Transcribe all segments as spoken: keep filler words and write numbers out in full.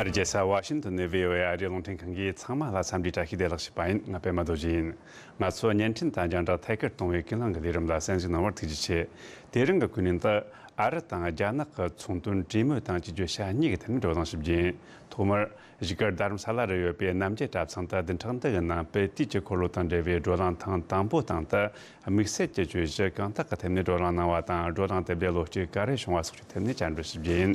རྒྱལ་ས་ཝ་ཤིང་ཏོན་ནས་བྷི་ཨོ་ཨེ་ཨ་རིའི་རླུང་འཕྲིན་ཁང་གིས་ཚང་མ་ལ་འཚམས་འདྲི་བཀྲ་ཤིས་བདེ་ལེགས་ཞུས་པ་ཡིན། ང་པད་མ་རྡོ་རྗེ་ཡིན། ང་ཚོ་བརྙན་འཕྲིན་དང་རྒྱང་བསྒྲགས་ཐད་ཀར་གཏོང་བའི་ཀུན་གླེང་གི་ལས་རིམ་ལ་གསན་གཟིགས་གནང་བར་ཐུགས་རྗེ་ཆེ། དེ་རིང་གི་ཀུན་གླེང་དུ། ཨ་རི་དང་རྒྱ་ནག་གི་ཚོང་དོན་གྲོས་མོལ་དང་བཅོས་བསྒྱུར་བྱ་གཉིས་ཀྱི་ཐད་ནས་བགྲོ་གླེང་ཞིབ་རྒྱས་ཡིན། ཐོག་མར་བཞུགས་སྒར་རྡ་རམ་ས་ལ་རུ་ཡོད་པའི་རྣམ་རྒྱལ་གྲྭ་ཚང་དུ་བདུན་ཕྲག་འདི་གི་ནང་དཔལ་དུས་ཀྱི་འཁོར་ལོ་དང་འབྲེལ་བའི་བགྲོ་གླེང་ཐེངས་དང་པོ་སྟེང་དུ། དམིགས་བསལ་གྱི་བཅོས་བསྒྱུར་གང་དག་གི་ཐད་ནས་བགྲོ་གླེང་གནང་བ་དང་། བགྲོ་གླེང་དེ་འདྲའི་བློ་སྐྱེད་ག་རེ་བྱུང་བ་སོགས་ཀྱི་ཐད་ནས་བཅར་འདྲི་ཞིབ་རྒྱས་ཡིན།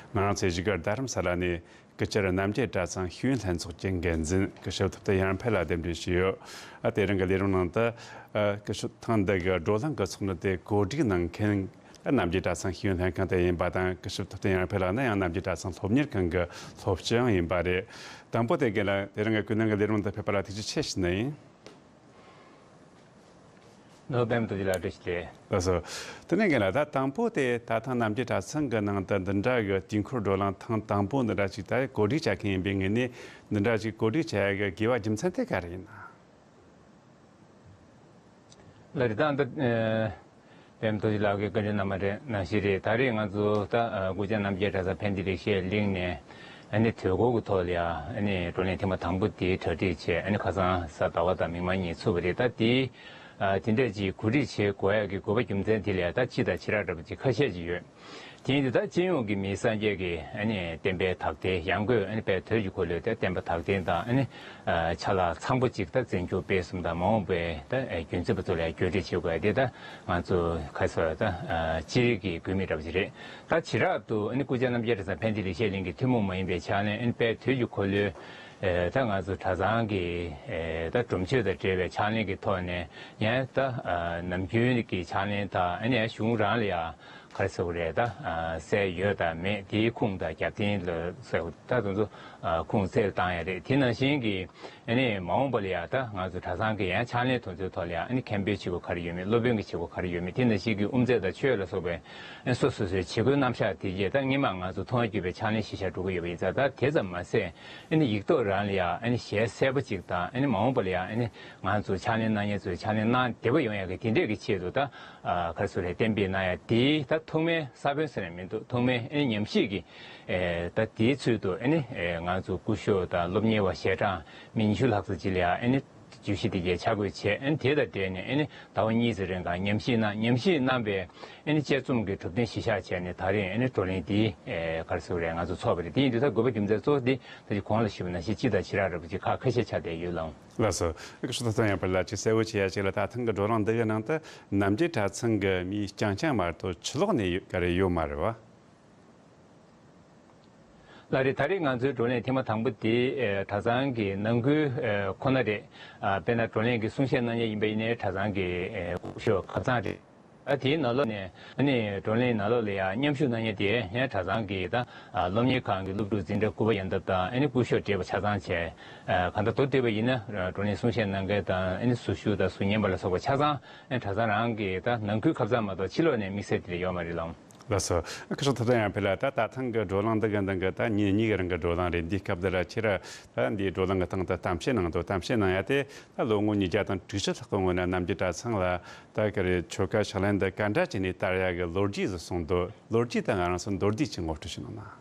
ང་རང་ཚོའི་བཞུགས་སྒར་རྡ་རམ་ས་ལ་ནས་སྐུ་བཅར་རྣམ་རྒྱལ་གྲྭ་ཚང་ཤེས་ཡོན་ལྷན་ཚོགས་ཀྱི་འགན་འཛིན་སྐུ་ཞབས་ཐུབ་བསྟན་ཡར་འཕེལ་ལ་གདན་འདྲེན་ཞུས་ཡོད། ཨ། དེ་རིང་གི་ལས་རིམ་ནང་དུ། ཨ། སྐུ་ཞབས་ཐེངས་འདི་གི་བགྲོ་གླེང་གི་ཚོགས་འདུ་དེ་གོ་སྒྲིག་གནང་མཁན་རྣམ་རྒྱལ་གྲྭ་ཚང་ཤེས་ཡོན་ལྷན་ཁང་དེ་ཡིན་པ་དང་། སྐུ་ཞབས་ཐུབ་བསྟན་ཡར་འཕེལ་ལགས་ནི་ཡང་རྣམ་རྒྱལ་གྲྭ་ཚང་སློབ་གཉེར་ཁང་གི་སློབ་སྤྱི་ཡང་ཡིན་པ་རེད། དང་པོ་དེ་རྒན་ལགས། དེ་རིང་གི་ཀུན་གླེང་གི་ལས་རིམ་དུ་ཕེབས་པ་ལ་ཐུགས་རྗེ་ཆེ་ཞུ་ནི་ཡིན། ནོར་བུ་པད་མ་རྡོ་རྗེ་ལགས་བཀྲ་ཤིས་བདེ་ལེགས། ལགས་སོ། དེ་ནས་རྒན་ལགས། ད་དང་པོ་དེ་ད་ཐེངས་རྣམ་རྒྱལ་གྲྭ་ཚང་གི་ནང་དུ་འདི་འདྲ་གི་དུས་འཁོར་བགྲོ་གླེང་ཐེངས་དང་པོ་འདི་འདྲ་ཅིག་ད་གོ་སྒྲིག་བྱ་མཁན་ཡིན་པའི་ངོས་ནས། འདི་འདྲ་ཅིག་གོ་སྒྲིག་བྱ་ཡ་གི་དགོས་པ་རྒྱུ་མཚན་དེ་ག་རེ་ཡིན་ན། ལགས་རེད། ད་འདི། ཨ། པད་མ་རྡོ་རྗེ་ལགས་ཀྱིས་བཀའ་འདྲི་གནང་བ་རེད། ནང་བཞིན་རེད། ད་རེས་ང་ཚོ་ད། ཨ། སྐུ་བཅར་རྣམ་རྒྱལ་གྲྭ་ཚང་ཕན་བདེ་ལེགས་བཤད་གླིང་ནས། ཨ་ནི་དུས་འཁོར་གྱི་ཐོག་ལ་ཡ། ཨ་ནི་བགྲོ་གླེང་ཐེངས་མ་དང་པོ་དེ་གྲ་སྒྲིག་བྱས། ཨ་ནི་ཁ་སང་གཟའ་ཟླ་བ་དང་མིག་དམར་གཉིས་ཚུགས་པ་རེད། ད་དེ། ཨ། དེ་འདྲ་ཅིག་གོ་སྒྲིག་བྱེད་དགོས་ཡ་གི་དགོས་པ་རྒྱུ་མཚན་དེ་ལ་ཡ། ད་སྤྱི་དང་བྱེ་བྲག་འདྲ་པོ་ཅིག་ཁ་ཤས་ཅིག་ཡོད། དེ་ཡིན་དུས་ད་སྤྱི་ཡོངས་ཀྱི་མིའི་སངས་རྒྱས་ཀྱི། ཨ་ནི་བསྟན་པའི་དག་ལྡན་ཡང་སྒོས། ཨ་ནི་དཔལ་དུས་ཀྱི་འཁོར་ལོའི་ད་བསྟན་པ་དག་ལྡན་དང་། ཨ་ནི། ཨ། ཕྱག་ལག་ཚང་པོ་ཅིག་ད་འཛིན་སྐྱོང་སྤེལ་གསུམ་དང་། མ་འོངས་པའི་ད། ཨ། རྒྱུན་འཛིན་པ་ཚོ་ལ་བཀོད་སྒྲིག་བྱེད་དགོས་ཡ་དེ། ད་ང་ཚོ་ག་རེ་ཟེར། ད། ཨ། སྤྱིར་གྱི་དགོས་དམིགས་འདྲ་པོ་ཅིག་རེད། ད་བྱེ་བྲག་ཏུ། ཨ་ནི་སྐུ་བཅར་རྣམ་རྒྱལ་གྲྭ་ཚང་ཕན་བདེ་ལེགས་བཤད་གླིང་གི་ཐུན་མོང་མ་ཡིན་པའི་ཕྱག་ལེན། ཨ་ནི་དཔལ་དུས་ཀྱི་འཁོར་ལོའི། ཨ། ད་ང་ཚོ་གྲྭ་ཚང་གི། ཨ། ད་སྒྲུབ་མཆོད་དང་འབྲེལ་བའི་ཕྱག་ལེན་གྱི་ཐོག་ནས་ཡང་ད། ཨ། ནམ་རྒྱུན་གྱི་ཕྱག་ལེན་དང་། ཨ་ནི་ཡང་གཞུང་རང་ལ་ཡང་ག་རེ་ཟེར་དགོས་རེད། ད། ཨ། གསལ་ཡོད་དང་མེད། དེའི་ཁུངས་དང་རྒྱབ་རྟེན་ལ་ཟེར་དགོས། ད་དེ་ཚོ། ཨ། ཁུངས་གསལ་བཏང་ཡ་རེད། དེ་ནང་བཞིན་གྱི། ཨ་ནི་མ་འོངས་པ་ལ་ཡ། ད་ང་ཚོ་གྲྭ་ཚང་གི་ཡང་ཕྱག་ལེན་དེ་ཚོའི་ཐོག་ལ་ཡ། ཨ་ནི་མཁན་པོའི་བྱེད་སྒོ་ག་རེ་ཡོད་མེད། སློབ་དཔོན་གྱི་བྱེད་སྒོ་ག་རེ་ཡོད་མེད། དེ་ནང་བཞིན་གྱི་དབུ་མཛད་དང་ཆོས་ལ་སོགས་པའི། ཨ། སོ་སོ་སོའི་བྱེད་སྒོའི་རྣམ་གཞག་དེ་རྗེས་ད་སྔོན་མ་ང་ཚོ་མཐོང་བ་བརྒྱུད་པའི་ཕྱག་ལེན་གཞིར་བཞག་འགྲོ་གི་ཡོད་པ་ཡིན་ཙང་། ད་དེ་ཙམ་མ་ཟད། ཨ་ནི་ཡིག་ཐོག་རང་ལ་ཡ། ཨ་ནི་ཞལ་གསལ་པོ་ཅིག་དང་། ཨ་ནི་མ་འོངས་པ་ལ་ཡ། ཨ་ནི་ང་ཚོ་ཕྱག་ལེན་གནང་མཁན་ཚོས་ཕྱག་ལེན་གནང་བདེ་པོ་ཡོང་ཡ་གི་དེ་འདྲས་ཀྱི་ཆེད་དུ། ད། ཨ། ག་རེ་ཟེར་རེད། གཏན་འབེབས་གནང་ཡ་དེ་ད་ཐོག་མའི་ས་བོན་ཟེར་ནས་མི་འདུག། ཐོག་མའི། ཨ་ནི་ཉམས་ཞིབ་ཀྱི། ཨེ། ད་དེའི་ཚུལ་དུ། ཨ་ནི། ཨེ། ང་ཚོ་སྐུ་ཞབས་དང་སློབ་གཉེར་བ་ཞལ་གྲངས་མི་ཉི་ཤུ་ལྷག་ཙམ་ཅིག་ལ་ཡ། ཨ་ནི་བརྗོད་གཞི་དེ་གའི་ཆ་བགོས་བྱས། ཨ་ནི་དེ་དང་འབྲེལ་ནས། ཨ་ནི་ཟླ་བ་གཉིས་ཙམ་རིང་ག་ཉམས་ཞིབ་གནང་། ཉམས་ཞིབ་གནང་བའི། ཨ་ནི་དཔྱད་རྩོམ་གྱི་གྲུབ་དོན་གཞིར་བཞག་བྱས་ནས། ད་རེས། ཨ་ནི་བགྲོ་གླེང་འདི། ཨེ། ག་རེ་ཟེར་རེད། ང་ཚོ་ཚོགས་པ་རེད། དེ་ཡིན་དུས་ད་དགོས་པ་རྒྱུ་མཚན་གཙོ་བོ་འདི་ད་ཅི་གོང་ལ་ཞུས་པ་ནང་བཞིན་སྤྱི་དང་བྱེ་བྲག་འདྲ་པོ་ཅིག་ཁག་ཁ་ཤས་ཆགས་བསྡད་ཡོད་ལགས། ལགས་སོ། ཨ། སྐུ་ཞབས་ཐུབ་བསྟན་ཡར་འཕེལ་ལགས། ཅིག་གསལ་བོ་བྱེད་ཡ་ཅིག་ལ། ད་ཐེངས་ཀྱི་བགྲོ་གླེང་འདི་གའི་ནང་དུ་རྣམ་རྒྱལ་གྲྭ་ཚང་གི་མི་རྐྱང་རྐྱང་མ་གཏོགས་ཕྱི་ལོགས་ནས་ཡོད། ག་རེ་ཡོད་མ་རེད་བ། ལགས་རེད། ད་རེས་ང་ཚོའི་བགྲོ་གླེང་ཐེངས་མ་དང་པོ་དེ། ཨེ། གྲྭ་ཚང་གི་ནང་ཁུལ། ཨེ། ཁོ་ན་རེད། ཨ། དཔེར་ན་བགྲོ་གླེང་གི་གསུང་བཤད་གནང་མཁན་ཡིན་པ་ཡིན་ནའི་གྲྭ་ཚང་གི། ཨེ། སྐུ་ཞབས་ཁ་ཚང་རེད། ཨ། དེའི་ནང་ལོགས་ནས། ཨ་ནི་བགྲོ་གླེང་ནང་ལོགས་ལ་ཡ་མཉམ་ཞུགས་གནང་མཁན་དེ་ཡང་གྲྭ་ཚང་གི། ད། ཨ། སློབ་གཉེར་ཁང་གི་སློབ་ཕྲུག་འཛིན་གྲྭ་དགུ་པ་ཡན་འདབ་དང་། ཨ་ནི་སྐུ་ཞབས་བགྲེས་པ་ཆ་ཚང་བྱས། ཨ། གང་ལྟར་མདོར་བསྡུས་པ་ཡིན་ན། བགྲོ་གླེང་གསུང་བཤད་གནང་མཁན་དང་། ཨ་ནི་ཟུར་ཞུགས་དང་ཟུར་ཉན་པ་ལ་སོགས་པ་ཆ་ཚང་། ཨ། གྲྭ་ཚང་རང་གི་ད་ནང་ཁུལ་ཁ་ཚང་མ་གཏོགས་ཕྱི་ལོགས་ནས་དམིགས་བསལ་དེ་འདྲ་ཡོད་མ་རེད་ལགས། ལགས་སོ། སྐུ་ཞབས་ཐུབ་བསྟན་ཡར་འཕེལ་ལགས། ད་ད་ཐེངས་ཀྱི་བགྲོ་གླེང་འདི་གི་ནང་གི་ད་ཉིན་གཉིས་ཀྱི་རིང་གི་བགྲོ་གླེང་རེད། འདིའི་སྐབས་འདི་ལ་ཁྱེད་རང་ད་འདིའི་བགྲོ་གླེང་གི་སྟེང་དུ་གཏམ་བཤད་གནང་འདུག། གཏམ་བཤད་གནང་ཡ་དེ་ད་ལོ་ངོ་ཉིས་བརྒྱ་དང་དྲུག་ཅུ་ལྷག་གི་སྔོན་ན་རྣམ་རྒྱལ་གྲྭ་ཚང་ལ་ད་ག་རེ་ཆོ་ག་ཕྱག་ལེན་འདི་ག་འདྲ་བྱས་ནས་དར་ཡ་གི་ལོ་རྒྱུས་ཟིག་གསུངས་འདུག། ལོ་རྒྱུས་དེ་ང་རང་ཚོ་མདོར་བསྡུས་ཅིག་ངོ་སྤྲོད་ཞིག་གནང་ན།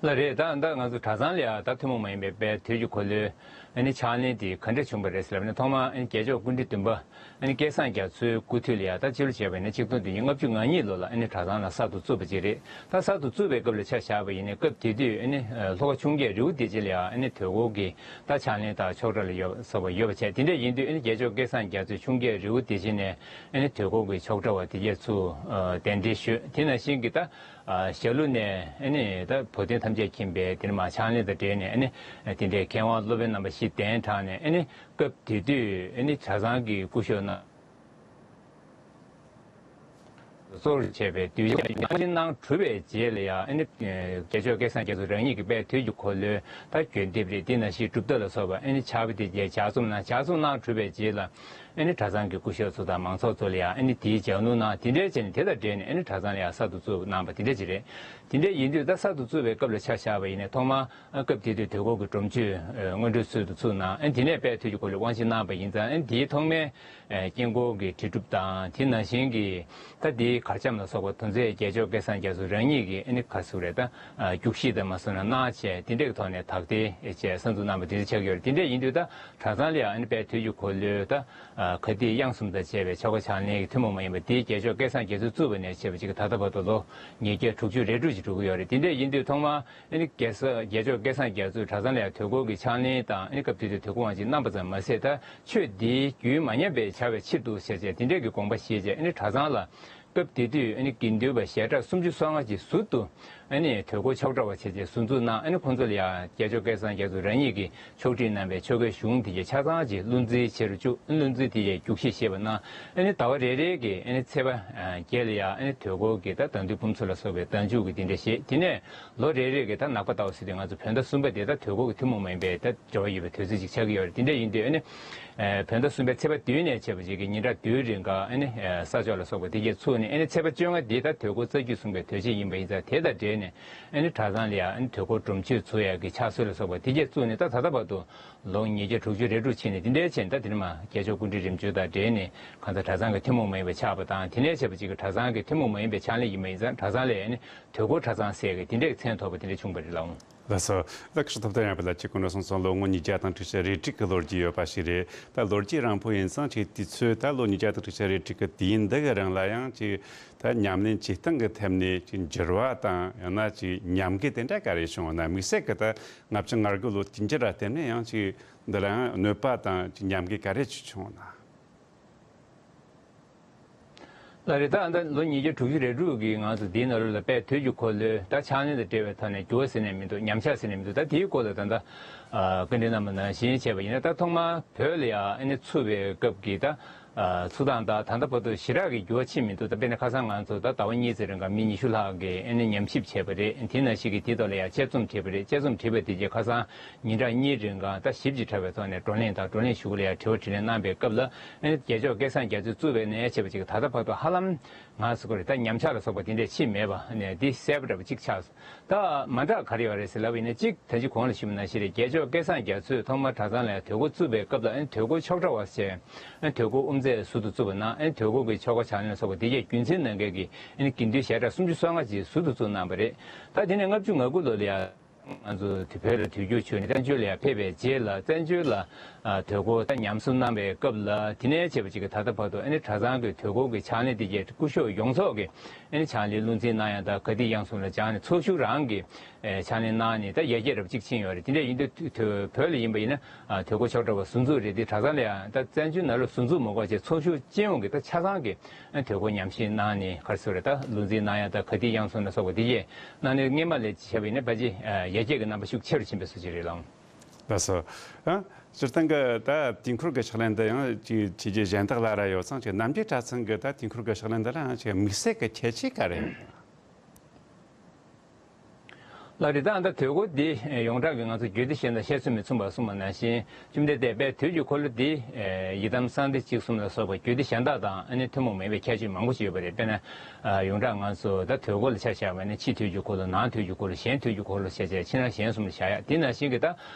ལགས་རེད། ད་ད་ང་ཚོ་གྲྭ་ཚང་ལ་ཡ་ད་ཐུན་མོང་མ་ཡིན་པའི་དཔལ་དུས་ཀྱི་འཁོར་ལོའི། ཨ་ནི་ཕྱག་ལེན་དེ་ག་འདྲ་བྱུང་བ་རེད་ཟེར་ལབ་ན། ཐོག་མར་ཨ་ནི་རྒྱལ་མཆོག་སྐུ་ཕྲེང་བདུན་པ། ཨ་ནི་སྐལ་བཟང་རྒྱ་མཚོའི་སྐུ་དུས་ལ་ཡ། ད་སྤྱི་ལོ་བྱས་པ་ཡིན་ན་ཆིག་སྟོང་བདུན་བརྒྱ་ལྔ་བཅུ་ང་གཉིས་ལོ་ལ་ཨ་ནི་གྲྭ་ཚང་ལ་གསར་དུ་བཙུགས་པ་ཅིག་རེད། ད་གསར་དུ་བཙུགས་པའི་སྐབས་ལ་ཆ་བཞག་པ་ཡིན་ན། སྐབས་དེ་དུས་ཨ་ནི་ལྷོ་ཁ་ཆུ་འགྱེད་རི་བོ་བདེ་ཆེན་ལ་ཡ། ཨ་ནི་དུས་འཁོར་གྱི་ད་ཕྱག་ལེན་དང་ཆོག་གྲྭ་ལ་ཡོད་སོགས་པ་ཡོད་པ་བྱས། དེ་འདྲ་ཡིན་དུས་ཨ་ནི་རྒྱལ་མཆོག་སྐལ་བཟང་རྒྱ་མཚོས་ཆུ་འགྱེད་རི་བོ་བདེ་ཆེན་ནས་ཨ་ནི་དུས་འཁོར་གྱི་ཆོག་གྲྭ་བ་དེ་གས་ཚུར་གདན་འདྲེན་ཞུས། དེ་ནང་བཞིན་གྱི་ད། ཨ། ཞྭ་ལུ་ནས་ཨ་ནི་ད་བོད་དོན་ཐམས་ཅད་མཁྱེན་པའི་དེ་ནས་མར་ཕྱག་ལེན་དང་འབྲེལ་ནས། ཨ་ནི་དེ་འདྲའི་མཁས་དབང་སློབ་དཔོན་རྣམ་པ་བཞི་གདན་དྲངས་ནས། ཨ་ནི་སྐབས་དེ་དུས་ཨ་ནི་གྲྭ་ཚང་གི་སྐུ་ཞབས་རྣམས་གཙོར་བྱས་པའི་གདུལ་བྱ་ཉམས་ལེན་གནང་གྲུབ་པའི་རྗེས་ལ་ཡ། ཨ་ནི་རྒྱལ་མཆོག་སྐལ་བཟང་རྒྱ་མཚོ་རང་ཉིད་ཀྱིས་དཔལ་དུས་ཀྱི་འཁོར་ལོའི་ད་བརྒྱུད་འདེབས་རེད། དེ་ནང་བཞིན་གྲུབ་རྟགས་ལ་སོགས་པ། ཨ་ནི་ཕྱག་དཔེ་དེ་གས་ལྗགས་རྩོམ་གནང་། ལྗགས་རྩོམ་གནང་གྲུབ་པའི་རྗེས་ལ། ཨ་ནི་གྲྭ་ཚང་གི་སྐུ་ཞབས་ཚོ་དང་མང་ཚོགས་ཚོ་ལ་ཡང་ཨ་ནི་དེའི་ལྗགས་ལུང་གནང་། དེ་འདྲའི་བྱས་ནས་དེ་དང་འབྲེལ་ནས་ཨ་ནི་གྲྭ་ཚང་ལ་ཡང་གསར་དུ་བཙུགས་གནང་པ་དེ་འདྲ་ཅིག་རེད། དེ་འདྲ་ཡིན་དུས་ད་གསར་དུ་བཙུགས་པའི་སྐབས་ལ་ཆ་བཞག་པ་ཡིན་ན་ཐོག་མར་སྐབས་དེ་དུས་དུས་འཁོར་གྱི་སྒྲོམ་གཞི་སྔོན་འགྲོའི་ཚུལ་དུ་ཚུགས་གནང་། ཨ་ནི་དེ་ནས་དཔལ་དུས་ཀྱི་འཁོར་ལོའི་དབང་ཆེན་གནང་པ་ཡིན་ཙང་། ཨ་ནི་དེའི་ཐོག་མའི་དཀྱིལ་འཁོར་གྱི་དྲིལ་སྒྲུབ་དང་། དེ་ནང་བཞིན་གྱི་ད་དེའི་གར་འཆམ་ལ་སོགས་པ་དོན་ཚན་རྒྱལ་མཆོག་སྐལ་བཟང་རྒྱ་མཚོ་རང་ཉིད་ཀྱིས་ཨ་ནི་ག་རེ་ཟེར་དགོས་རེད། ད་རྒྱུགས་གཞི་དང་མ་སོང་ན་གནང་བྱས་དེ་འདྲའི་ཐོག་ནས་དག་ཐེར་བྱས་གསར་འཛུགས་གནང་པ་དེ་འདྲ་ཆགས་ཀྱི་ཡོད་རེད། དེ་འདྲ་ཡིན་དུས་ད་གྲྭ་ཚང་ལ་ཡང་ཨ་ནི་དཔལ་དུས་ཀྱི་འཁོར་ལོའི་ད་ག་དེ་དབྱངས་གསུམ་དང་བཅས་པའི་ཆོ་ག་ཕྱག་ལེན་གྱི་ཐུན་མོང་མ་ཡིན་པ་དེ་རྒྱལ་མཆོག་སྐལ་བཟང་རྒྱ་མཚོས་བཙུགས་པ་ནས་བྱས་པ་ཅིག་ད་ལྟ་བར་དུ་ལོ་ཉིས་བརྒྱ་དྲུག་ཅུ་རེ་དྲུག་ཅིག་འགྲོ་གི་ཡོད་རེད། དེ་འདྲ་ཡིན་དུས་ཐོག་མར་ཨ་ནི་རྒྱལ་ས་རྒྱལ་མཆོག་སྐལ་བཟང་རྒྱ་མཚོས་གྲྭ་ཚང་ལ་ཡང་དུས་འཁོར་གྱི་ཕྱག་ལེན་དང་། ཨ་ནི་སྐབས་དེ་དུས་དུས་འཁོར་དབང་ཆེན་གནང་པ་ཙམ་མ་ཟད། ད་ཆོས་འདིའི་རྒྱུན་མ་ཉམས་པར་བྱ་བའི་ཕྱིར་དུ་ཞེས་བྱས་དེ་འདྲའི་གི་དགོངས་པ་བཞེས་བྱས། ཨ་ནི་གྲྭ་ཚང་ལ་སྐབས་དེ་དུས་ཨ་ནི་དགེ་འདུན་པ་ཞལ་གྲངས་སུམ་ཅུ་སོ་ལྔ་ཅིག་ཟུར་དུ་ཨ་ནི་དུས་འཁོར་ཆོག་གྲྭ་བ་བྱས་བྱས་ཟུར་འཛུགས་གནང་། ཨ་ནི་ཁོང་ཚོ་ལ་ཡང་རྒྱལ་མཆོག་སྐལ་བཟང་རྒྱ་མཚོ་རང་ཉིད་ཀྱིས་ཕྱོགས་སྒྲིག་གནང་བའི་ཆོ་གའི་གཞུང་དེ་གའི་ཆ་ཚང་ཅིག་བློ་འཛིན་བྱེད་རུ་བཅུག། ཨ་ནི་བློ་འཛིན་དེ་གའི་རྒྱུགས་གཞི་བཞེས་པ་གནང་། ཨ་ནི་ཟླ་བ་རེ་རེ་གི་ཨ་ནི་ཚེས་པ་བརྒྱད་ལ་ཡང་ཨ་ནི་དུས་འཁོར་གྱི་ད་ཟླ་འདུལ་འབུམ་ཚོགས་ལ་སོགས་པའི་ཟླ་མཇུག་གི་དེ་འདྲ་བཞེས། དེ་ནས་ལོ་རེ་རེ་གི་ད་ནག་པ་ཟླ་བ་ཟེར་དུས་ང་ཚོ་བོད་ཟླ་གསུམ་པ་དེ་ད་དུས་འཁོར་གྱི་ཐུན་མོང་མ་ཡིན་པའི་ད་འབྲེལ་བ་ཡོད་པའི་དུས་ཚོད་ཅིག་ཆགས་ཀྱི་ཡོད་རེད། དེ་འདྲ་ཡིན་དུས་ཨ་ནི་བོད་ཟླ་གསུམ་པའི་ཚེས་པ་བདུན་ནས་བྱས་པ་ཅིག་གི་ཉིན་གྲངས་བདུན་རིང་ག་ཨ་ནི་ས་ཕྱོགས་ལ་སོགས་པ་དེ་གའི་ཚུགས་ནས། ཨ་ནི་ཚེས་པ་བཅོ་ལྔ་དེ་ད་དུས་འཁོར་རྩ་རྒྱུད་གསུམ་གའི་དུས་ཆེན་ཡིན་པ་ཡིན་ཙང་། དེ་དང་འབྲེལ་ནས་ཨ་ནི་གྲྭ་ཚང་ལ་ཡང་ཨ་ནི་དུས་འཁོར་སྒྲོམ་གཞི་ཚུགས་ཡག་གི་ཕྱག་སྲོལ་ལ་སོགས་པ་དེ་གའི་བཙུགས་ནས། ད་ད་ལྟ་བར་དུ་ལོ་ཉིས་བརྒྱ་དྲུག་ཅུ་རེ་དྲུག་ཕྱིན་ནས། དེ་འདྲའི་ཕྱིན་ད་དེ་ནས་མར་རྒྱལ་མཆོག་སྐུ་ཕྲེང་རིམ་བྱོན་དང་འབྲེལ་ནས་གང་ལྟར་གྲྭ་ཚང་གི་ཐུན་མོང་མ་ཡིན་པའི་ཆགས་པ་དང་། དེ་ནས་བྱས་པ་ཅིག་གི་གྲྭ་ཚང་གི་ཐུན་མོང་མ་ཡིན་པའི་ཕྱག་ལེན་ཡིན་པ་ཡིན་ཙང་། གྲྭ་ཚང་ལ་ཨ་ནི་དུས་འཁོར་གྲྭ་ཚང་ཟེར་གི་དེ་འདྲའི་མཚན་ཐོགས་པ་དེ་འདྲ་བྱུང་བ་རེད་ལགས། ལགས་སོ། ལགས་སོ། ཐུབ་བསྟན་རྒྱ་མཚོ་ལགས། ཁྱེད་སྐུ་ནས་གསུངས་སོང་། ལོ་ངོ་ཉིས་བརྒྱ་དང་དྲུག་ཅུ་རེ་དྲུག་གི་ལོ་རྒྱུས་ཡོད་པ་ཞིག་རེད། ད་ལོ་རྒྱུས་རིང་པོ་ཡིན་ཙང་ཅིག་དུས་ཚོད་ད་ལོ་ཉིས་བརྒྱ་དང་དྲུག་ཅུ་རེ་དྲུག་གི་དུས་ཡུན་འདི་གི་རིང་ལ་ཡང་ཅིག་ད་ཉམས་ལེན་བྱེད་སྟངས་ཀྱི་ཐད་ནས་ཅིག་འགྱུར་བ་དང་། ཡང་ན་ཅིག་ཉམས་རྒུད་དེ་འདྲ་ག་རེ་བྱུང་ན། དམིགས་བསལ་གྱི་ད་ལྔ་བཅུ་ང་དགུ་ལོ་དུས་འགྱུར་ལ་བརྟེན་ནས་ཡང་ཅིག་འདི་ལ་ཡང་གནོད་པ་དང་ཅིག་ཉམས་རྒུད་ག་རེ་ཅིག་བྱུང་ན། ལགས་རེད། ད་ལྟ་ལོ་ཉིས་བརྒྱ་དྲུག་ཅུ་རེ་དྲུག་གི་ང་ཚོ་འདིའི་ནང་ལོགས་ལ་དཔལ་དུས་ཀྱི་འཁོར་ལོའི་ད་ཕྱག་ལེན་དང་འབྲེལ་བའི་ཐོག་ནས་འགྱུར་བ་ཟེར་ནས་མི་འདུག། ཉམས་ཆག་ཟེར་ནས་མི་འདུག། ད་དེའི་སྐོར་ལ་ད་ལྟ་ཨ་བཀའ་འདྲི་གནང་བ་ནང་བཞིན་བྱས་པ་ཡིན་ན། ད་ཐོག་མར་བོད་ལ་ཡང་ཨ་ནི་ཚུགས་པའི་སྐབས་ཀྱི་ད་ཨ་ཚུགས་སྟངས་དང་ད་ལྟ་བར་དུ་ཞེ་དྲག་གི་འགྱུར་བ་ཕྱིན་མི་འདུག། ད་དཔེར་ན་ཁ་སང་ང་ཚོ་ད་ཟླ་བ་གཉིས་ཙམ་རིང་ག་མི་ཉི་ཤུ་ལྷག་གིས་ཨ་ནི་ཉམས་ཞིབ་བྱས་པ་རེད། དེ་ནང་བཞིན་གྱི་དེའི་ཐོག་ལ་ཡང་དཔྱད་རྩོམ་བྲིས་པ་རེད། དཔྱད་རྩོམ་བྲིས་པ་དེ་རྗེས་ཁ་སང་ཉིན་གྲངས་གཉིས་རིང་ག་ད་ཞིབ་ཅིང་ཕྲ་བའི་ཐོག་ནས་བགྲོ་གླེང་དང་། བགྲོ་གླེང་ཞུ་གི་ལ་ཡང་དྲི་བ་དྲིས་ལན་གནང་པའི་སྐབས་ལ། ཨ་ནི་རྒྱལ་མཆོག་སྐལ་བཟང་རྒྱ་མཚོས་བཙུགས་པ་ནས་བྱས་པ་ཅིག་ད་ལྟ་བར་དུ་ཧ་ལམ་ང་ཚོ་གི་ད་ཉམས་ཆག་ལ་སོགས་པ་དེ་འདྲས་ཕྱིན་མེད་པ་ནས་འདི་གསལ་པོ་འདྲ་པོ་གཅིག་ཆགས་སོང་། ད་མ་འདྲ་ག་རེ་ཡོད་རེད་ཟེར་ལབ་པ་ཡིན་ན། གཅིག་ད་ཅི་གོང་ལ་ཞུས་པ་ནང་བཞིན་རེད། རྒྱལ་མཆོག་སྐལ་བཟང་རྒྱ་མཚོས་ཐོག་མར་གྲྭ་ཚང་ལ་ཡང་དུས་འཁོར་བཙུགས་པའི་སྐབས་ལ། ཨ་ནི་དུས་འཁོར་ཆོག་གྲྭ་བ་ཞེས། ཨ་ནི་དུས་འཁོར་དབུ་མཛད་ཟུར་དུ་བཙུགས་པ་གནང་། ཨ་ནི་དུས་འཁོར་གྱི་ཆོ་ག་ཕྱག་ལེན་ལ་སོགས་པ་དེ་གའི་རྒྱུ་མཚན་ནང་འགལ་གྱི་ཨ་ནི་དགེ་འདུན་ཞལ་གྲངས་སུམ་ཅུ་སོ་ལྔ་ཅིག་ཟུར་དུ་བཙུགས་གནང་བ་རེད། ད་དེ་ནས་ལྔ་བཅུ་ང་དགུ་ལོ་ལ་ཡང་ང་ཚོ་དེ་བོད་ལ་དུས་འགྱུར་བྱུང་ནས་བཙན་བྱོལ་ལ་ཡང་ཕེབས་པའི་རྗེས་ལ། བཙན་བྱོལ་ལ་ཨ་དུས་འཁོར་ད་ཉམས་གསོ་གནང་བའི་སྐབས་ལ། དེ་ནས་བྱས་པ་ཅིག་གི་ད་ལྟ་བར་དུ་ཨ་ནི་གྲྭ་ཚང་གི་དུས་འཁོར་གྱི་ཕྱག་ལེན་དེ་གའི་སྐུ་ཞབས་ཡོངས་རྫོགས་ཀྱི་ཨ་ནི་ཕྱག་ལེན་བློ་འཛིན་གནང་ཡག་དང་ག་དུས་དབྱངས་གསུམ་ལ་སྦྱངས་ནས་ཚོགས་ཞུགས་རང་གི་ཨེ་ཕྱག་ལེན་གནང་ནས་ད་ཡར་རྒྱས་རབ་གཅིག་ཕྱིན་ཡོད་རེད། དེ་འདྲ་ཡིན་དུས་དུས་བོད་ལ་ཡིན་པ་ཡིན་ན་ཨ་དུས་འཁོར་ཆོག་གྲྭ་བ་ཟུར་འཛུགས་རེད། དེ་གྲྭ་ཚང་ལ་ཡང་ད་བཙན་བྱོལ་ནང་ལོགས་ཟུར་འཛུགས་མ་དགོས་བྱས་ཚོགས་ཞུགས་སྤྱི་ཡོངས་ཀྱི་ད་ཆ་ཚང་གི་ཨ་དུས་འཁོར་ཉམས་ཞིབ་གནང་ནས་ག་རེ་ཟེར་རེད། ད་བློ་འཛིན་གནང་ཡག་ད་ག་དུས་དབྱངས་གསུམ་ལ་སོགས་པ་དེ་གས་གནང་ནས་སྔོན་མ་ལས་བྱས་པ་ཡིན་ན་ཕལ་ཆེར་ཨ་ཡར་རྒྱས་ཀྱི་རྣམ་པ་ཤུགས་ཆེ་རུ་ཕྱིན་པའི་བཟོ་ཅིག་རེད་ལགས། ལགས་སོ། ཨ་སྤྱིར་བཏང་གི་ད་དུས་འཁོར་གྱི་ཕྱག་ལེན་འདི་ཡང་ཅིག་བྱས་རྗེས་གཞན་དག་ལ་རག་ཡོད་ཙང་། ཅིག་རྣམ་རྒྱལ་གྲྭ་ཚང་གི་ད་དུས་འཁོར་གྱི་ཕྱག་ལེན་འདི་ལ་ཡང་ཅིག་དམིགས་བསལ་གྱི་ཁྱད་ཆོས་ག་རེ་ཡོད། ལགས་རེད། ད་ད་དུས་འཁོར་འདི་ཡོངས་གྲགས་ཀྱི་ང་ཚོ་རྒྱུད་སྡེ་གཞན་དང་བཤད་ཚུལ་མི་མཚུངས་པ་གསུངས་པ་ནང་བཞིན། བཅོམ་ལྡན་འདས་དཔལ་དུས་ཀྱི་འཁོར་ལོ་འདི་ཡི་དམ་གསང་བདེ་འཇིགས་གསུམ་ལ་སོགས་པ་རྒྱུད་སྡེ་གཞན་དག་དང་ཨ་ནི་ཐུན་མོང་མེད་པའི་ཁྱད་ཆོས་མང་པོ་ཞིག་ཡོད་པ་རེད། དཔེར་ན་ཡོངས་གྲགས་ང་ཚོ་ད་དུས་འཁོར་ལ་ཆ་བཞག་པ་ཡིན་ན་ཕྱི་དུས་ཀྱི་འཁོར་ལོ། ནང་དུས་ཀྱི་འཁོར་ལོ། གཞན་དུས་ཀྱི་འཁོར་ལོ་ཞེས་བྱས་ཕྱི་ནང་གཞན་གསུམ་ལ་བཞག་ཡག་དེ་ནང་བཞིན་གྱི་ད་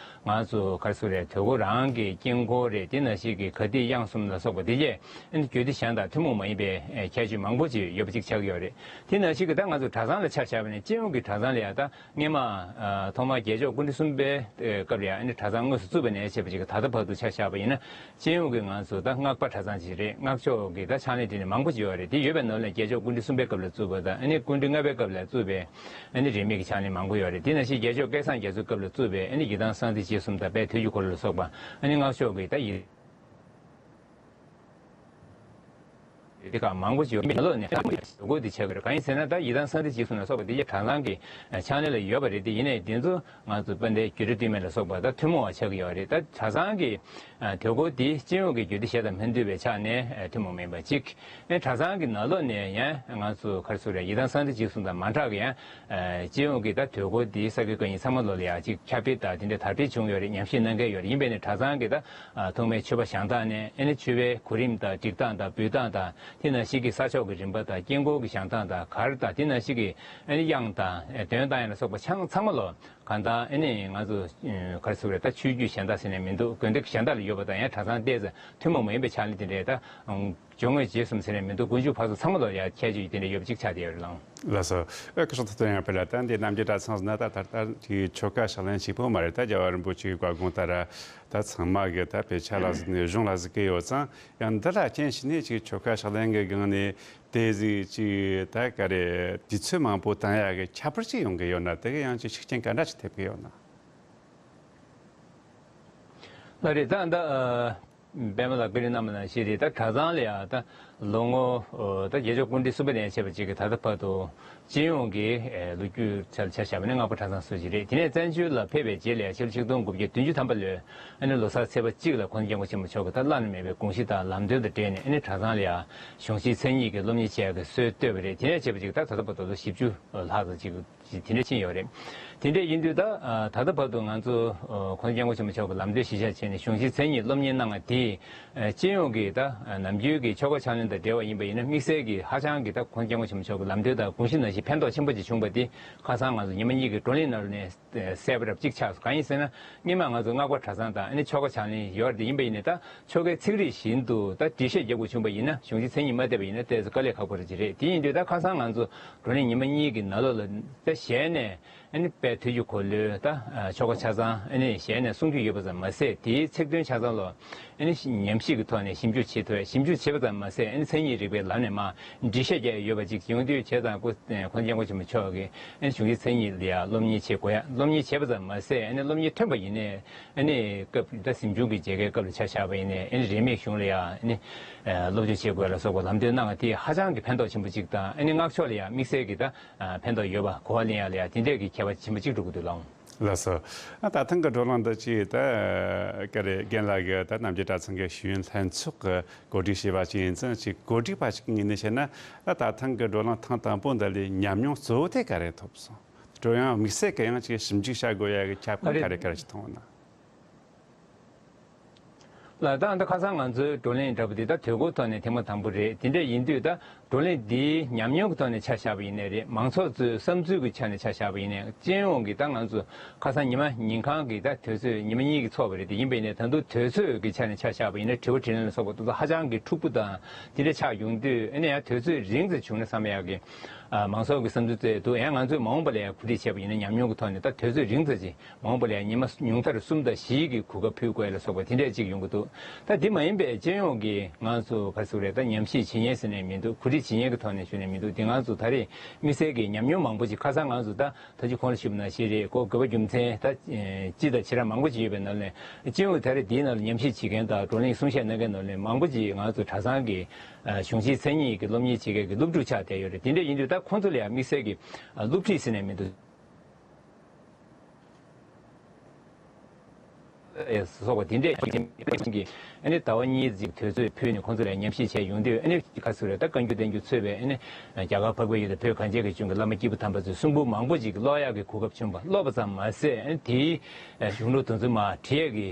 ང་ཚོ་ག་རེ་ཟེར་རེད། དུས་འཁོར་རང་གི་དཀྱིལ་འཁོར་རེད། དེ་ནང་བཞིན་གྱི་ག་དུས་དབྱངས་གསུམ་ལ་སོགས་པ་དེ་གས་ཨ་ནི་རྒྱུད་སྡེ་གཞན་དང་ཐུན་མོང་མ་ཡིན་པའི་ཨེ་ཁྱད་ཆོས་མང་པོ་ཅིག་ཡོད་པ་ཅིག་ཆགས་ཀྱི་ཡོད་རེད། དེ་ནང་བཞིན་གྱི་ད་ང་ཚོ་གྲྭ་ཚང་ལ་ཆ་བཞག་པ་ཡིན་ན་སྤྱི་ཡོངས་ཀྱི་གྲྭ་ཚང་ལ་ཡང་ད་སྔོན་མ་ཨ་ཐོག་མར་རྒྱལ་མཆོག་སྐུ་ཕྲེང་གསུམ་པའི་ཨེ་སྐབས་ལ་ཡང་ཨ་ནི་གྲྭ་ཚང་དངོས་སུ་བཙུགས་པ་ནས་བྱས་པ་ཅིག་གི་ད་ལྟ་བར་དུ་ཆ་བཞག་པ་ཡིན་ན། སྤྱི་ཡོངས་ཀྱི་ང་ཚོ་ད་སྔགས་པ་གྲྭ་ཚང་ཅིག་རེད། སྔགས་ཕྱོགས་ཀྱི་ད་ཕྱག་ལེན་དེ་ནི་མང་པོ་ཅིག་ཡོད་རེད། དེ་ཡོད་པའི་ནང་ལ་རྒྱལ་མཆོག་སྐུ་ཕྲེང་གསུམ་པའི་སྐབས་ལ་བཙུགས་པ་དང་། ཨ་ནི་སྐུ་ཕྲེང་ལྔ་པའི་སྐབས་ལ་བཙུགས་པའི་ཨ་ནི་རིས་མེད་ཀྱི་ཕྱག་ལེན་མང་པོ་ཡོད་རེད། དེ་ནང་བཞིན་རྒྱལ་མཆོག་སྐལ་བཟང་རྒྱ་མཚོའི་སྐབས་ལ་བཙུགས་པའི་ཨ་ནི་ཡི་དམ་གསང་བདེ་འཇིགས་གསུམ་དང་དཔལ་དུས་ཀྱི་འཁོར་ལོ་ལ་སོགས་པ། ཨ་ནི་སྔགས་ཕྱོགས་ཀྱི་ད་ཡི། དེ་ཁག་མང་པོ་ཞིག་ཡོད། མི་ལོ་ནས་ལོ་གོ་དེ་ཆགས་ཀྱི་རེད། གང་ཡིན་ཟེར་ན། ད་ཡི་དམ་གསང་བདེ་འཇིགས་གསུམ་ལ་སོགས་པ་དེ་གྱད་གྲྭ་ཚང་གི་ཕྱག་ལེན་ལ་ཡོད་པ་རེད། དེ་ཡིན་ནའི་དེ་ཚོ་ང་ཚོ་དཔལ་ལྡན་རྒྱུད་གྲྭ་སྟོད་སྨད་ལ་སོགས་པ་ད་ཐུན་མོང་བ་ཆགས་ཀྱི་ཡོད་རེད། ད་གྲྭ་ཚང་གི་ལོ་གོ་དེ་སྤྱི་ཡོངས་ཀྱི་རྒྱུད་སྡེ་གཞན་དང་མི་མཐུན་པའི་ཆ་ནས་ཐུན་མོང་མིན་པ་གཅིག་ཨེ་གྲྭ་ཚང་གི་ནང་ལོགས་ནས་ཡང་ང་ཚོ་ག་རེ་ཟེར་རེད། ཡི་དམ་གསང་བདེ་འཇིགས་གསུམ་དང་མ་འདྲ་གི་ཡང་སྤྱི་ཡོངས་ཀྱི་ད་ལོ་གོ་དེ་ས་དགེ་བཀའ་རྙིང་ཚང་མ་ལོ་ལ་ཡང་ཅིག་ཁྱབ་སྤེལ་དང་དེ་འདྲའི་དར་སྤེལ་བྱུང་ཡོད་རེད། ཉམས་ཞིབ་གནང་མཁན་ཡོད་རེད། ཡིན་པས་ནས་གྲྭ་ཚང་གི་ད་ཐོག་མའི་མཆོད་པ་བཞེངས་སྟངས་ནས། ཨ་ནི་མཆོད་པའི་གོ་རིམ་དང་སྒྲིག་སྟངས་དང་འབུལ་སྟངས་དང་། དེ་ནང་བཞིན་གྱི་ས་ཆོག་གི་རིམ་པ་དང་། དཀྱིལ་འཁོར་གྱི་བཞེངས་སྟངས་དང་གར་དང་། དེ་ནང་བཞིན་གྱི་ཨ་ནི་དབྱངས་དང་འདོན་སྟངས་ཡན་ལ་སོགས་པ་ཆ་ཚང་མ་ལོ། གང་ལྟར་ཨ་ནི་ང་ཚོ་ག་རེ་ཟེར་རེད། ད་ཆོས་བརྒྱུད་གཞན་དག་ཟེར་ནས་མི་འདུག་དགོན་སྡེ་གཞན་དག་ལ་ཡོད་པ་དང་ཡང་གྲྭ་ཚང་ཏོག་ཙམ་ཐུན་མོང་མ་ཡིན་པའི་ཕྱག་ལེན་དེ་འདྲའི་ད་སྦྱོར་དངོས་རྗེས་གསུམ་ཟེར་ནས་མི་འདུག་དཀོན་མཆོག་ཕག་གསོ་ཚང་མ་ལོ་ཡང་ཁྱད་ཆོས་དེ་འདྲ་ཡོད་པ་གཅིག་ཆགས་བསྡད་ཡོད་རེད་ལགས། ལགས་སོ། ཨ་ཁ་སང་ད་ལྟ་ཡང་དཔེར་ན་ད་འདི་རྣམ་རྒྱལ་གྲྭ་ཚང་ཟེར་ན་ད་ད་ལྟ་དེའི་ཆོ་ག་ཕྱག་ལེན་གཅིག་པོ་མ་རེད། ད་རྒྱལ་བ་རིན་པོ་ཆེའི་བཀའ་དགོངས་ལྟར་ད་ཚང་མ་གི་ད་དཔེ་ཆ་ལ་གཟིགས་ནས་གཞུང་ལ་གཟིགས་ཀྱི་ཡོད་ཙང་། ཡང་འདི་ལ་རྐྱེན་བྱས་ནས་ཅིག་ཆོ་ག་ཕྱག་ལེན་གྱི་སྒང་ནས་དེ་ཟིག་ཅིག་ད་ག་རེ་དུས་ཚོད་མང་པོ་བཏང་ཡག་གི་ཁྱད་པར་ཅིག་ཡོང་གི་ཡོད་ན། དེ་གི་ཡང་ཅིག་ཤུགས་རྐྱེན་ག་འདྲ་ཅིག་ཐེབས་ཀྱི་ཡོད་ན། ལགས་རེད། ད་ད་ཨ། པདྨ་ལགས་བཀའ་འདྲི་གནང་བ་ནང་བཞིན་རེད། ད་གྲྭ་ཚང་ལ་ཡང་ད་ལོ་ངོ་ཨོ་ད་བརྒྱད་ཅུ་གོ་གསུམ་པ་ནས་བྱས་པ་ཅིག་གི་ད་ལྟ་བར་དུ་སྤྱི་ཡོངས་ཀྱི་ཨེ་ལོ་རྒྱུས་ཆ་ཆ་བཞག་པ་ནི་སྔགས་པ་གྲྭ་ཚང་སུ་ཞིག་རེད། དེ་ནས་བཙན་བྱོལ་ལ་ཕེབས་པའི་རྗེས་ལ་ཕྱི་ལོ་ཆིག་སྟོང་དགུ་བརྒྱ་བདུན་ཅུ་ཐམ་པ་ལོའི་ཨ་ནི་ལོ་གསར་ཚེས་པ་གཅིག་ལ་༸གོང་ས་༸སྐྱབས་མགོན་ཆེན་པོ་མཆོག་གིས་ད་བླ་ན་མེད་པའི་དགོངས་གཞི་དང་ལམ་སྟོན་དང་འབྲེལ་ནས་ཨ་ནི་གྲྭ་ཚང་ལ་ཡང་གཞུང་ཆེན་མཚན་ཉིད་ཀྱི་སློབ་གཉེར་བྱེད་ཡག་གི་སྲོལ་བཏོད་པ་རེད། དེ་ནས་བྱས་པ་ཅིག་ད་ད་ལྟ་བར་དུ་ལོ་བཞི་བཅུ་ལྷག་ཙམ་ཅིག་དེ་འདྲ་ཕྱིན་ཡོད་རེད། དེ་འདྲ་ཡིན་དུས་ད་ད་ལྟ་བར་དུ་ང་ཚོ་༸གོང་ས་༸སྐྱབས་མགོན་ཆེན་པོ་མཆོག་གི་ལམ་སྟོན་གཞིར་བཞག་བྱས་ནས་གཞུང་ཆེན་མཚན་ཉིད་སློབ་གཉེར་གནང་བ་དེས་སྤྱི་ཡོངས་ཀྱི་ད་ནམ་རྒྱུན་གྱི་ཆོ་ག་ཕྱག་ལེན་དང་འབྲེལ་བ་ཡིན་པ་ཡིན་ན། དམིགས་བསལ་གྱི་ཧ་ཅང་གི་ད་༸གོང་ས་༸སྐྱབས་མགོན་ཆེན་པོ་མཆོག་གི་ལམ་སྟོན་དང་དགོངས་གཞི་ནང་བཞིན་ཕན་ཐོགས་ཆེན་པོ་ཅིག་བྱུང་བ་དེ་ཁ་སང་ང་ཚོ་ཉི་མ་གཉིས་ཀྱི་བགྲོ་གླེང་ནང་ལོགས་ནས་གསལ་པོ་རབ་གཅིག་ཆགས་སོང་། གང་ཡིན་ཟེར་ན། སྔོན་མ་ང་ཚོ་སྔགས་པ་གྲྭ་ཚང་དང་ཨ་ནི་ཆོ་ག་ཕྱག་ལེན་ཡོད་རེད། ཡིན་པ་ཡིན་ནའི་ད་ཆོ་གའི་ཚིག་རིས་བཞིན་དུ་ད་འགྲེལ་བཤད་རྒྱག་དགོས་བྱུང་བ་ཡིན་ན། གཞུང་ཆེན་མཚན་ཉིད་མ་བལྟས་པ་ཡིན་ན་ཏོག་ཙམ་དཀའ་ལས་ཁག་པོ་རེད་ཅིག་རེད། དེ་ཡིན་དུས་ད་ཁ་སང་ང་ཚོ་བགྲོ་གླེང་ཉི་མ་གཉིས་ཀྱི་ནང་ལོགས་ལ་ད་ཞལ་ནས་ཨ་ནི་དཔལ་དུས་ཀྱི་འཁོར་ལོའི་ད་ཆོ་ག་ཆ་ཚང་ཨ་ནི་ཞལ་ནས་གསུང་རྒྱུ་ཡོད་པ་ཙམ་མ་ཟད། དེའི་ཚིག་དོན་ཆ་ཚང་ལ་ཨ་ནི་ཉམས་ཞིབ་ཀྱི་ཐོག་ནས་ཞིབ་འཇུག་བྱེད་ཐུབ། ཞིབ་འཇུག་བྱས་པ་ཙམ་མ་ཟད། ཨ་ནི་མཚན་ཉིད་རིག་པའི་ལམ་ནས་མར་འགྲེལ་བཤད་རྒྱག་ཡ་ཡོད་པ་ཅིག་ཡོང་དུས། བྱས་ཙང་༸གོང་ས་༸སྐྱབས་མགོན་ཆེན་པོ་མཆོག་གིས་ཨ་ནི་གཞུང་ཆེན་མཚན་ཉིད་ལ་ཡང་སློབ་གཉེར་བྱེད་དགོས་ཡ། སློབ་གཉེར་བྱས་པ་ཙམ་མ་ཟད། ཨ་ནི་སློབ་གཉེར་ཐོན་པ་ཡིན་ནའི་ཨ་ནི་སྐབས་ད་གཟིམ་ཆུང་གི་མཇལ་ཁའི་སྐབས་ལ་ཆ་བཞག་པ་ཡིན་ནའི་ཨ་ནི་རིས་མེད་གཞུང་ལ་ཡང་ཨ་ནི་སློབ་སྦྱོང་བྱེད་དགོས་ལ་སོགས་པ་ལམ་སྟོན་གནང་བ་དེ་ཧ་ཅང་གི་ཕན་ཐོགས་ཆེན་པོ་ཅིག་དང་། ཨ་ནི་སྔགས་ཕྱོགས་ལ་ཡང་དམིགས་བསལ་གྱི་ད་ཕན་ཐོགས་ཡོད་པ། གོ་བ་ལེན་ཡ་ལ་ཡང་དེ་འདྲས་ཀྱི་ཁྱད་པར་ཆེན་པོ་ཅིག་འགྲོ་གི་འདུག་ལགས། ལགས་སོ། ཨ་ད་ཐེངས་ཀྱི་བགྲོ་གླེང་འདི་ཅིག་ད་ག་རེ་རྒན་ལགས་ཀྱིས་ད་རྣམ་རྒྱལ་གྲྭ་ཚང་གི་ཤེས་ཡོན་ལྷན་ཚོགས་ཀྱིས་གོ་སྒྲིག་བྱས་པ་ཅིག་ཡིན་ཙང་། ཅིག་གོ་སྒྲིག་པ་ཞིག་གི་ངོས་ནས་བཤད་ན། ཨ་ད་ཐེངས་ཀྱི་བགྲོ་གླེང་ཐེངས་དང་པོ་འདི་ལས་ཉམས་མྱོང་གཙོ་བོ་དེ་ག་རེ་ཐོབ་སོང་། དེ་ཡང་དམིགས་བསལ་གྱི་ཡང་ཅིག་ཞིབ་འཇུག་བྱ་དགོས་ཡ་གི་ཁྱད་པར་ག་རེ་ག་རེ་ཞིག་མཐོང་ཡོད་ན། ལགས། ད་ད་ཁ་སང་ང་ཚོའི་བགྲོ་གླེང་འདྲ་པོ་འདི་ད་དུས་འཁོར་ཐོག་ནས་ཐེངས་མ་དང་པོ་རེད། དེ་འདྲ་ཡིན་དུས་ད་བགྲོ་གླེང་འདིའི་ཉམས་མྱོང་གི་ཐོག་ནས་ཆ་བཞག་པ་ཡིན་ནའི་རེད། མང་ཚོགས་ཚོའི་བསམ་ཚུལ་གྱི་ཆ་ནས་ཆ་བཞག་པ་ཡིན་ནའི། སྤྱི་ཡོངས་ཀྱི་ད་ང་ཚོ་ཁ་སང་ཉི་མ་ཉིན་གང་གི་ད་དུས་ཚོད་ཉི་མ་གཉིས་ཀྱི་ཚོགས་པ་རེད་དེ། ཡིན་པ་ཡིན་ནའི་ད་དུང་དུས་ཚོད་ཀྱི་ཆ་ནས་ཆ་བཞག་པ་ཡིན་ན། དྲི་བ་དྲིས་ལན་ལ་སོགས་པ་དེ་ཚོ་ཧ་ཅང་གི་འཁྲུག་པོ་དང་དེ་འདྲ་ཆགས་ཡོང་དུས། ཨ་ནི་ཡང་དུས་ཚོད་རིང་ཙམ་བྱུང་ན་བསམ་ཡག་གི་ཨ་མང་ཚོགས་ཀྱི་བསམ་ཚུལ་བཙལ་འདུག་ཡང་ང་ཚོས་མ་འོངས་པ་ལ་ཡང་གོ་སྒྲིག་བྱས་པ་ཡིན་ན། ཉམས་མྱོང་གི་ཐོག་ནས་ད་དུས་ཚོད་རིང་ཙམ་ཅིག་མ་འོངས་པ་ལ་ཡང་ཉི་མ་ཉུང་མཐར་གསུམ་དང་བཞི་གི་གོ་སྐབས་ཕུལ་དགོས་ལ་སོགས་པ་དེ་འདྲས་ཅིག་ཡོང་གི་འདུག་ད་དེ་མ་ཡིན་པའི་སྤྱི་ཡོངས་ཀྱི་ང་ཚོ་ག་རེ་ཟེར་དགོས་རེད། ད་ཉམས་ཞིབ་བྱེད་མཁན་ཟེར་ནས་མི་འདུག་གོ་སྒྲིག་བྱེད་མཁན་གྱི་ཐོག་ནས་ཞུ་ནས་མི་འདུག་དེ་ང་ཚོ་ད་རེས་དམིགས་བསལ་གྱི་ཉམས་མྱོང་མང་པོ་ཅིག་ཁ་སང་ང་ཚོ་ད་ད་ཅི་གོང་ལ་ཞུས་པ་ནང་བཞིན་རེད། ཁོ་དགོས་པ་རྒྱུ་མཚན་ད་ཨེ་སྤྱི་དང་བྱེ་བྲག་མང་པོ་ཅིག་ཡོད་པའི་ནང་ནས། སྤྱི་ཡོངས་ད་རེས་དེའི་ནང་ལ་ཉམས་ཞིབ་བྱེད་མཁན་དང་བགྲོ་གླེང་གསུང་བཤད་གནང་མཁན་ནང་ནས་མང་པོ་ཅིག་ང་ཚོ་གྲྭ་ཚང་གི་ཨ་གཞུང་ཆེན་མཚན་ཉིད་ཀྱི་སློབ་གཉེར་བྱེད་མཁན་གྱི་སློབ་ཕྲུག་ཆགས་བསྡད་ཡོད་རེད། དེ་འདྲ་ཡིན་དུས་ད་ཁོང་ཚོ་ལ་ཡང་དམིགས་བསལ་གྱི་ཨ་སློབ་ཁྲིད་ཟེར་ནས་མི་འདུག་ཨེ་སོགས་པ་དེ་འདྲས་ཀྱི་ཨ་ནི་ཟླ་བ་གཉིས་ཙམ་དུས་ཚོད་ཕུལ་ནས་ཁོང་ཚོ་ལ་ཉམས་ཞིབ་བྱས་ཡོང་དུས། ཨ་ནི་ག་རེ་ཟེར་དགོས་རེད། ད་བཀའ་འགྱུར་བསྟན་འགྱུར་གཙོས་པའི་ཨ་ནི་རྒྱ་གར་འཕགས་པའི་ཡུལ་དང་བོད་གངས་ཅན་གྱི་ལྗོངས་ཀྱི་བླ་མ་སྐྱེས་བུ་དམ་པ་ཚོའི་གསུང་འབུམ་མང་པོ་ཅིག་ཀློག་ཡག་གི་གོ་སྐབས་བྱུང་བ། ཀློག་པ་ཙམ་མ་ཟད། ཨ་ནི་དེའི་གཞུང་ལུགས་དེ་ཚོ་མར་བྲིས་ཡག་གི་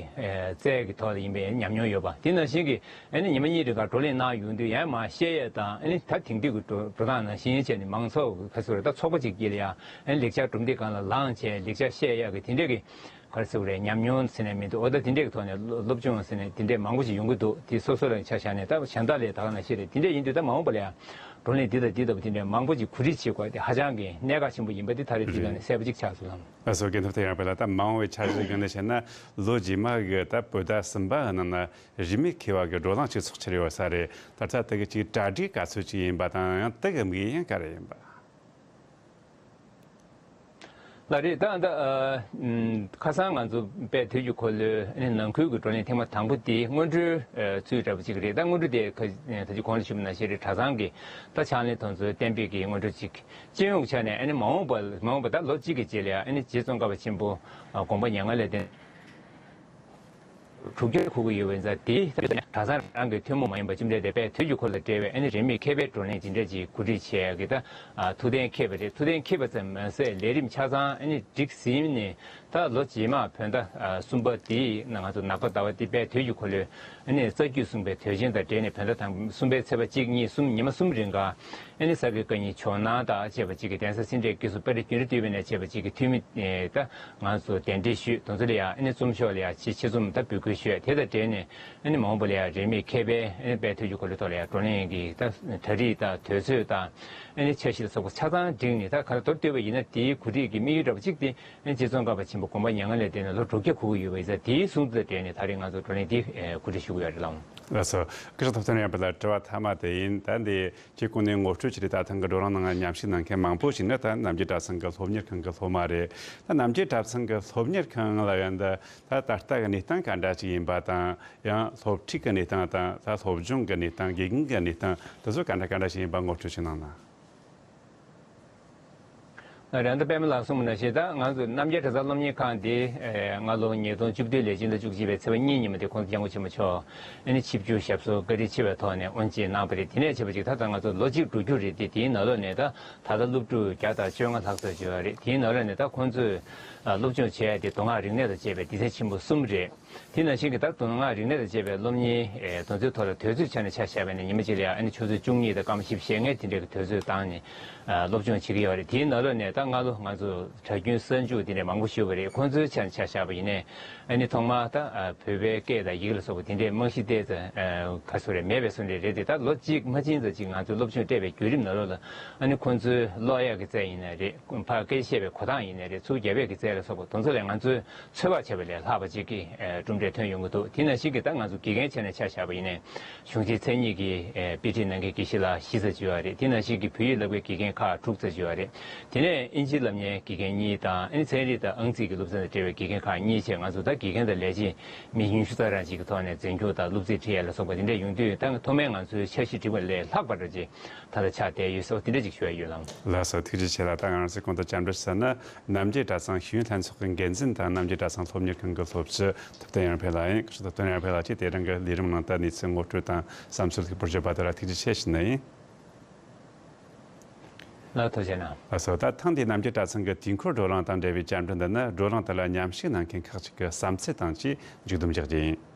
རྩལ་གྱི་ཐོག་ལ་ཡིན་པའི་ཉམས་མྱོང་ཡོད་པ། དེ་ནང་བཞིན་གྱི་ཨ་ནི་ཉི་མ་གཉིས་རིང་ག་བགྲོ་གླེང་གནང་ཡོང་དུས། ཡང་མར་བཤད་ཡས་དང་། ཨ་ནི་ད་དེང་དུས་ཀྱི་འགྲོ་འགྲོ་སྟངས་ནང་བཞིན་བྱས་ནས་མང་ཚོགས་ཀྱི་ག་རེ་ཟེར་དགོས་རེད། ད་ཚོགས་པ་གཅིག་གིས་ལ་ཡང་ཨ་ནི་ལེགས་ཆ་གྲུབ་འབྲས་སྒང་ལ་ལངས་བྱས་ལེགས་ཆ་བཤད་ཡག་གི་དེ་འདྲས་ཀྱི་ག་རེ་ཟེར་དགོས་རེད། ཉམས་མྱོང་ཟེར་ནས་མི་འདུག་འོ་ད་དེ་འདྲས་ཀྱི་ཐོག་ནས་སློབ་སློབ་སྦྱོང་ཟེར་ནས་དེ་འདྲས་མང་པོ་ཞིག་ཡོང་གི་འདུག་དེ་སོ་སོ་ལ་ཆ་བཞག་ནས་ད་གཞན་དག་ལས་ད་ག་ནང་བཞིན་རེད། དེ་འདྲས་ཡིན་དུས་ད་མ་འོངས་པ་ལ་ཡང་བགྲོ་གླེང་འདི་དང་འདི་ལྟ་བུ་དེ་འདྲས་མང་པོ་ཞིག་གོ་སྒྲིག་བྱེད་དགོས་དེ་ཧ་ཅང་གི་གནད་འགག་ཆེན་པོ་ཡིན་པ་དེ་ད་རེས་དེ་ག་ནས་གསལ་པོ་ཅིག་ཆགས་སོང་ལགས། ལགས་སོ། རྒན་ཐོབ་ཐར། ཡང་དཔེར་ན་ད་མ་འོངས་པའི་འཆར་གཞི་སྒང་ནས་བཤད་ན། ལོ་རྗེས་མ་གི་ད་བོད་ཟླ་གསུམ་པ་གི་ནང་ན་རིས་མེད་མཁས་པ་གི་བགྲོ་གླེང་ཅིག་ཚོགས་འཆར་ཡོད་ས་རེད། ད་ལྟ་དེ་གི་ཅིག་གྲ་སྒྲིག་ག་ཚོད་ཅིག་ཡིན་པ་དང་། ཡང་དེ་གི་དམིགས་ཡུལ་ཡང་ག་རེ་ཡིན་པ། ལགས་རེད། ད་ད་ཨ་ཨམ་ཁ་སང་ང་ཚོ་དཔལ་དུས་ཀྱི་འཁོར་ལོའི་ཨ་ནི་ནང་ཁུལ་གྱི་བགྲོ་གླེང་ཐེངས་མ་དང་པོ་དེ་སྔོན་འགྲོའི་ཨ་ཚུལ་འདྲ་པོ་ཅིག་རེད། ད་སྔོན་འགྲོ་དེ་ཁ་ད་ཅི་གོང་ལ་ཞུས་པ་ནང་བཞིན་རེད། གྲྭ་ཚང་གི་ད་ཕྱག་ལེན་དེ་ཚོ་གཏན་འབེབས་ཀྱི་སྔོན་འགྲོ་ཅིག་སྤྱི་ཡོངས་ཀྱི་ཆ་ནས་ཨ་ནི་མ་འོངས་པ་མ་འོངས་པ་ད་ལོ་གཅིག་གི་རྗེས་ལ་ཡང་ཨ་ནི་རྗེ་ཙོང་ཁ་པ་ཆེན་པོ་ཨ་དགོངས་པ་མྱ་ངན་ལས་འདས། དྲུག་བརྒྱ་འཁོར་གྱི་ཡོད་པ་ཡིན་ཙང་། དེ་གྲྭ་ཚང་རང་གི་ཐུན་མོང་མ་ཡིན་པ་བཅོམ་ལྡན་འདས་དཔལ་དུས་ཀྱི་འཁོར་ལོ་དང་འབྲེལ་བའི་ཨ་ནི་རིས་མེད་མཁས་པའི་བགྲོ་གླེང་ཇི་འདྲ་ཅིག་གོ་སྒྲིག་བྱས་ཀྱི། ད་ཨ་ཐུགས་གཏན་འཁེལ་བ་རེད། ཐུགས་གཏན་འཁེལ་བ་ཙམ་མ་ཟད་ལས་རིམ་ཆ་ཚང་ཨ་ནི་སྒྲིག་ཟིན་ནས། ད་ལོ་རྗེས་མ་བོད་ཟླ་ཨ་གསུམ་པ་དེའི་ནང་ང་ཚོ་ནག་པ་ཟླ་བ་དེ་དཔལ་དུས་ཀྱི་འཁོར་ལོའི་ཨ་ནི་རྩ་རྒྱུད་གསུངས་པའི་དུས་ཆེན་དང་འབྲེལ་ནས་བོད་ཟླ་དང་གསུམ་པའི་ཚེས་པ་གཅིག་གཉིས་གསུམ་ཉི་མ་གསུམ་རིང་ག་ཨ་ནི་ས་དགེ་བཀའ་རྙིང་ཇོ་ནང་དང་བཅས་པ་ཅིག་གི་གདན་ས་སེ་འབྲས་དགེ་གསུམ་དཔལ་ལྡན་རྒྱུན་རིང་སྟོད་པའི་ནས་བཅས་པ་ཅིག་གི་འཐུས་མི་ཨེ་ད་ང་ཚོ་གདན་འདྲེན་ཞུས། དེ་ཚོ་ལ་ཡང་ཨ་ནི་གཙོ་མཆོག་ལ་ཡང་ཆེ་ཆེ་ཙུམ་ད་འབོད་སྐུལ་ཞུས། དེ་དང་འབྲེལ་ནས་ཨ་ནི་མ་འོངས་པ་ལ་ཡང་རིས་མེད་མཁས་པའི་ཨ་ནི་དཔལ་དུས་ཀྱི་འཁོར་ལོའི་ཐོག་ལ་ཡང་བགྲོ་གླེང་གི་ད་གྲ་སྒྲིག་དང་དུས་ཚོད་དང་ཨ་ནི་འཆར་གཞི་ལ་སོགས་པ་ཆ་ཚང་བསྒྲིགས་ནས། ད་ག་ལ་མདོར་བསྡུས་པ་ཡིན་ན་དེའི་གོ་སྒྲིག་གི་དམིགས་ཡུལ་འདྲ་པོ་གཅིག་དེ་ཨ་ནི་རྗེ་ཙོང་ཁ་པ་ཆེན་པོ་དགོངས་པ་མྱ་ངན་ལས་འདས་ནས་ལོ་དྲུག་བརྒྱ་འཁོར་གྱི་ཡོད་པ་ཡིན་ཙང་། དེའི་གསུང་ཚུལ་དང་འབྲེལ་ནས་ད་རེས་ང་ཚོ་བགྲོ་གླེང་འདི་ཨེ་གོ་སྒྲིག་ཞུ་གི་ཡོད་རེད་ལགས། ལགས་སོ། སྐུ་ཞབས་ཐུབ་བསྟན་རབ་འཕེལ་ལགས། དྲི་བ་མཐའ་མ་དེ་ཡིན། ད་འདི་ཁྱེད་གོང་ནས་ངོ་སྤྲོད་བྱས་རེད། ད་ཐེངས་ཀྱི་བགྲོ་གླེང་ནང་མཉམ་ཞུགས་གནང་མཁན་མང་པོ་ཞིག་ནི་ད་རྣམ་རྒྱལ་གྲྭ་ཚང་གི་སློབ་གཉེར་ཁང་གི་སློབ་མ་རེད། ད་རྣམ་རྒྱལ་གྲྭ་ཚང་གི་སློབ་གཉེར་ཁང་ལ་ཡང་ད་ད་ད་ལྟ་གི་གནས་སྟངས་ག་འདྲ་ཅིག་ཡིན་པ་དང་། ཡང་སློབ་ཁྲིད་ཀྱི་གནས་སྟངས་དང་། ད་སློབ་སྦྱོང་གི་གནས་སྟངས། དགེ་རྒན་གྱི་གནས་སྟངས་དེ་ཚོ་ག་འདྲ་ག་འདྲ་ཞིག་ཡིན་པ་ངོ་སྤྲོད་ཅིག་གནང་ན། རེད། ད་པད་མ་ལགས་གསུངས་པ་ནང་བཞིན། ད་ང་ཚོ་རྣམ་རྒྱལ་གྲྭ་ཚང་སློབ་གཉེར་ཁང་འདི་ཨེ་སྔ་ལོ་ཉིས་སྟོང་བཅུ་བདུན་ལོའི་སྤྱི་ཟླ་བཅུ་གཅིག་པའི་ཚེས་པ་གཉིས་ཉིན་མོ་དེ་༸གོང་ས་༸སྐྱབས་མགོན་ཆེན་པོ་མཆོག་ཨ་ནི་ཆིབས་བསྒྱུར་ཞབས་སོར་བཀའ་དྲིན་ཆེ་བའི་ཐོག་ནས་དབུ་འབྱེད་གནང་བ་རེད། དེ་ནས་བྱས་པ་ཅིག་ད་ད་ང་ཚོ་ལོ་གཅིག་འགྲོ་རྒྱུ་རེད་དེ། དེའི་ནང་ལོགས་ནས་ད་ད་ལྟ་སློབ་ཕྲུག་བརྒྱ་དང་བཅོ་ལྔ་ལྷག་ཙམ་ཡོད་རེད། དེའི་ནང་ལོགས་ནས་ད་ཁོང་ཚོས་ཨ་སློབ་སྦྱོང་བྱས་ཏེ་མདོ་སྔགས་རིག་གནས་དང་བཅས་པའི་སྡེ་ཚན་ཆེན་པོ་གསུམ་རེད། དེ་ནང་བཞིན་གྱི་ད་མདོ་སྔགས་རིག་གནས་དང་བཅས་པའི་སློབ་གཉེར་ཨེ་དེ་ཚོའི་ཐོག་ལ་དུས་ཚོད་ཆ་ནས་ཆ་བཞག་པ་ཡིན་ན། ཉི་མ་གཅིག་ལ་ཡང་ཨ་ནི་ཆུ་ཚོད་བཅུ་གཉིས་དང་སྐར་མ་བཞི་བཅུ་ཞེ་ལྔའི་དེ་འདྲའི་གི་དུས་ཚོད་བཏང་ནས་ཨ་སློབ་སྦྱོང་བྱེད་ཀྱི་ཡོད་རེད། དེའི་ནང་ལོགས་ནས་ད་སྔ་ལོ་ང་ཚོ་གྲྭ་རྒྱུན་གསར་འཇུག་དེ་འདྲའི་མང་པོ་ཞུགས་པ་རེད། ཁོང་ཚོའི་ཆ་ནས་ཆ་བཞག་པ་ཡིན་ན་ཨ་ནི་ཐོག་མར་ད་ཨ་བོད་པའི་སྐད་དང་ཡི་གེ་ལ་སོགས་པ་དེ་འདྲའི་རྨང་གཞི་ཏོག་ཙམ་ཨ་ག་ཚོད་རེད་མེད་པའི་བཟོ་འདྲ་རེད་དེ། ད་ལོ་གཅིག་མ་ཕྱིན་ཙམ་ཅིག་ང་ཚོའི་སློབ་སྦྱོང་སྤྲད་པའི་བརྒྱུད་རིམ་ནང་ལོགས་ལ་ཨ་ནི་ཁོང་ཚོའི་ཀློག་ཡག་གི་རྩལ་ཡིན་ན་རེད། ཕར་སྐད་ཆ་བཤད་པའི་གོ་སྟངས་ཡིན་ན་རེད། ཚུར་རྒྱབ་ཡག་གི་རྩལ་ལ་སོགས་པ་དེ་ཚོ་ལས་ང་ཚོས་ཚོད་དཔག་བྱས་པ་ལས་ལྷག་པ་ཅིག་གི་ཨེ་གྲུབ་འབྲས་ཐོན་ཡོང་གི་འདུག་དེ་ནང་བཞིན་གྱི་ད་ང་ཚོ་དགེ་རྒན་ཆ་ནས་ཆ་བཞག་པ་ཡིན་ན་གཞུང་ཆེན་མཚན་ཉིད་ཀྱི་ཨེ་དཔེ་ཁྲིད་གནང་མཁན་དགེ་བཤེས་ལགས་བཞི་ཙམ་ཅིག་ཡོད་རེད། དེ་ནང་བཞིན་གྱི་བོད་ཡིག་བསླབ་མཁན་དགེ་རྒན་ཁག་དྲུག་ཙམ་ཅིག་ཡོད་རེད། དེ་ནས་ཨིན་ཇི་བསླབ་མཁན་དགེ་རྒན་གཉིས་དང་། ཨ་ནི་ཚན་རིག་དང་ཨང་རྩིས་ཀྱི་སློབ་ཚན་དང་འབྲེལ་བའི་དགེ་རྒན་ཁག་གཉིས་བྱས། ང་ཚོ་ད་དགེ་རྒན་དང་ལས་བྱེད་མི་ཉི་ཤུ་རྩ་གྲངས་ཅིག་གི་ཐོག་ནས་འཛིན་སྐྱོང་དང་སློབ་ཚན་ཁྲིད་ཡ་ལ་སོགས་པ་དེ་འདྲ་ཡོང་དུས། ད་ཐོག་མའི་ང་ཚོའི་འཆར་གཞི་བསྒྲིགས་པ་ལས་ལྷག་པ་འདྲ་ཅིག་ད་ལྟ་ཆགས་བསྡད་ཡོད་ཟེར་བ་དེ་འདྲ་ཅིག་ཞུ་ཡ་ཡོད་ལགས། ལགས་སོ། ཐུགས་རྗེ་ཆེ་ལགས། ད་ང་རང་ཚོས་གོང་དུ་བཅར་འདྲི་ཞུས་ན། རྣམ་རྒྱལ་གྲྭ་ཚང་ཤེས་ཡོན་ལྷན་ཚོགས་ཀྱི་འགན་འཛིན་དང་རྣམ་རྒྱལ་གྲྭ་ཚང་སློབ་གཉེར་ཁང་གི་སློབ་སྤྱི་ཐུབ་བསྟན་ཡར་འཕེལ་ལགས་ཡིན། སྐུ་ཞབས་ཐུབ་བསྟན་ཡར་འཕེལ་ལགས་ཀྱིས་དེ་རིང་གི་ལས་རིམ་ནང་དུ་གནས་ཚུལ་ངོ་སྤྲོད་དང་བསམ་ཚུལ་ལེགས་པོར་བརྗོད་པ་དེ་ལ་ཐུགས་རྗེ་ཆེ་ཞུ་ནི་ཡིན། ལགས། ཐུགས་རྗེ་གནང་། ལགས་སོ། ད་ཐེངས་འདིའི་རྣམ་རྒྱལ་གྲྭ་ཚང་གི་དུས་འཁོར་བགྲོ་གླེང་དང་འབྲེལ་བའི་བཅར་འདྲི་འདི་ནི། བགྲོ་གླེང་དེ་ལ་མཉམ་ཞུགས་གནང་མཁན་ཁག་ཅིག་གི་བསམ་ཚུལ་དང་བཅས་མཇུག་བསྡོམས་རྒྱག་རྒྱུ་ཡིན།